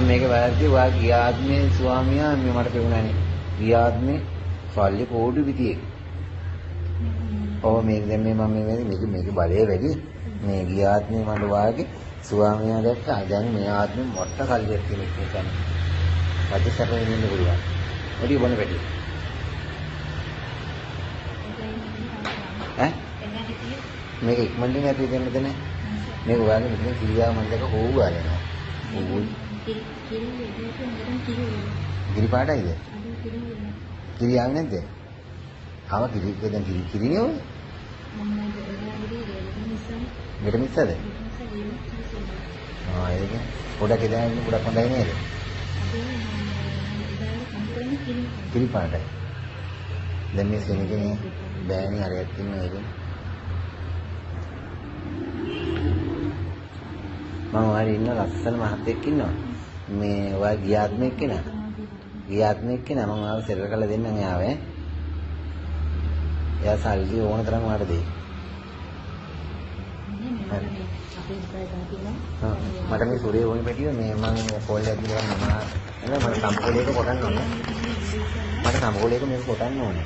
මම මේක වැරදි ඔයා ගියාත්මේ ස්වාමියා මේ මට පෙවුනානේ. ගියාත්මේ සල්ලි කෝටි පිටියෙක්. ඔව් මේක දැන් මේ මම මේ මේක මේක බලය වැඩි. මේ ගියාත්මේ මට වාගේ ස්වාමියා දැක්කා. දැන් මේ ආත්මේ මොට්ට සල්ලියක් තියෙන එක කියන්නේ. රජ සැප විඳින්න පුළුවන්. ඔඩිය බොන පැටි. ඈ? මේක ඉක්මනට නැති දෙන්න මෙතන. මේක ඔයාගේ මෙතන කිරියාව මම දැක හොව් ගාලා යනවා. කිරි පාටයිද? කිරි ආවේ නැද්ද? ආව කිරි දැන් කිරි කිරිනේ ඔය. මෙට මිස්සද? ආ ඒක පොඩක් එදා ඉන්න පොඩක් හොඳයි නේද? කිරි පාටයි. දැන් මේ සෙනගනේ බෑනේ අරයත් ඉන්නවා ඒකනේ. මම ඔයාලා ඉන්න ලස්සන මහත්තයෙක් ඉන්නවා. මේ ඔයා ගියාත්මෙක් කෙනා. ගියාත්මෙක් කෙනා මම ඔයාව සෙල්ල කරලා දෙන්නම් එයාව ඈ. එයා සල්ලි ඕන තරම් ඔයාලට දෙයි. මට මේ සුරේ ඕනේ පැටියෝ මේ මං කෝල් එකක් දීලා මම නේද මට සම්පෝලේක කොටන්න ඕනේ. මට සම්පෝලේක මේක කොටන්න ඕනේ.